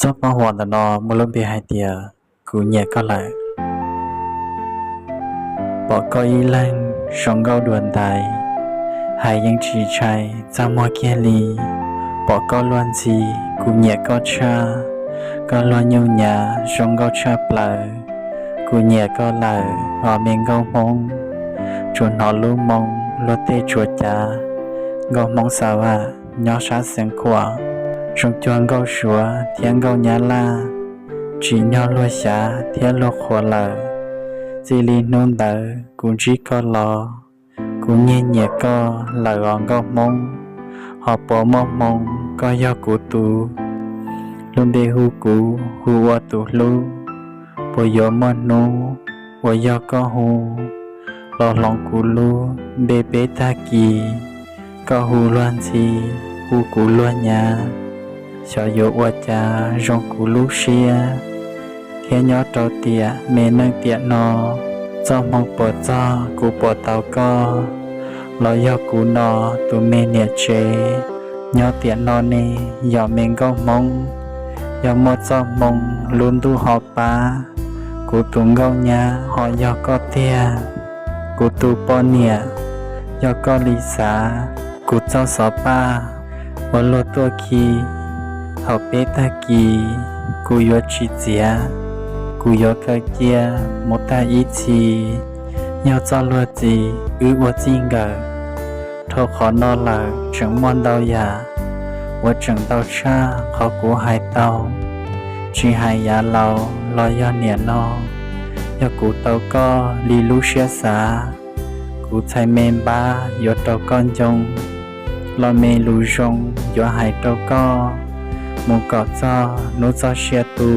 Txoj paj huam ntawm no muaj lub npe hais tias kuv nyiam koj lawm. Pom koj ib leeg zoo nkauj dua ntais, hais yeej tsis ntshai txaj muag kiag li. Pom koj luag ntxhi, kuv nyiam koj tshaj, koj luag nyuj nyav zoo nkauj tshaj plaws. Kuv nyiam koj lawm os me nkauj hmoob, tsuas hnov lub moo luag tej tsuas cav. Nkauj hmoob Xav Vam nyob sab Xeev Khuam, zoo cuag nkauj Suav thiab nkauj Nyab Laj, tsim nyog luag xyav thiab luag qhuas lawm. Txij li hnub ntawd kuv ntsib koj los, kuv nyiag nyiam koj lawm os nkauj hmoob. Ho puas muaj hmoo koj yog kuv tus, lub npe hu kuv hu ua tus hlub? Puas yuav muaj hnub uas yog koj hu los hloov kuv lub npe peb tag kis? Koj hu luag ntxhi, hu kuv luag nyav, xyov yuav ua cas zoo kuv lub siab. Thiab nyob rau tiam me neej tiam no, txoj hmoo puas txog kuv puas tau koj, los yog kuv no tus me niam tsev? Nyob tiam no ne yog me nkauj hmoob, yog muaj txoj hmoo lub ntuj ho pab, kuv tus nkauj nyab ho yog koj tiag. Kuv tus poj niam yog koj li xav, kuv txoj xov paj uas luag tuaj khi thaum peb tag kis, kuv yuav tsis txiav, kuv yuav kaw cia mus tag ib txhis. Yog txoj luag txim wb ua txij nkawm, dhau qhov no lawm tseem muaj ntau yam uas tseem ntau tshaj qhov kuv hais tau. Tsis hais yav laus los yog niam no, yog kuv tau koj li lub siab xav, kuv txhais me npab yuav rau koj ncoo, los me lus zoo yuav hais rau koj, mus kom txog hnub txoj sia tu.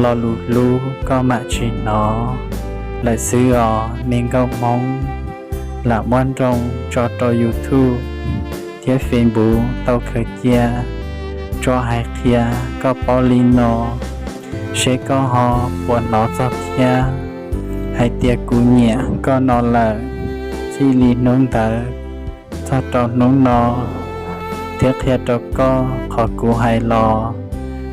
Lo lus hlub koj mam tsis hnov lawm xwb os me nkauj hmoob. Lam muab nroo tso rau YouTube thiab Facebook tau khaws cia, tso hais qhia koj paub li no, seb koj ho puas hnov txog thiab. Hais tias kuv nyiam koj no lawm, txij li hnub ntawd txog rau hnub no, thiab qhia rau koj qhov kuv hais los.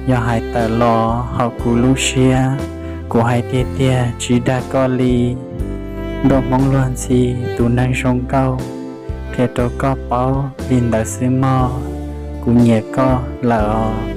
Yog hais tawm los hauv kuv lub siab, kuv hais tiag tiag tsis dag koj li. Nkauj hmoob luag ntxhi tus neeg zoo nkauj, qhia rau koj paub li ntawd xwb mog. Kuv nyiam koj lawm os.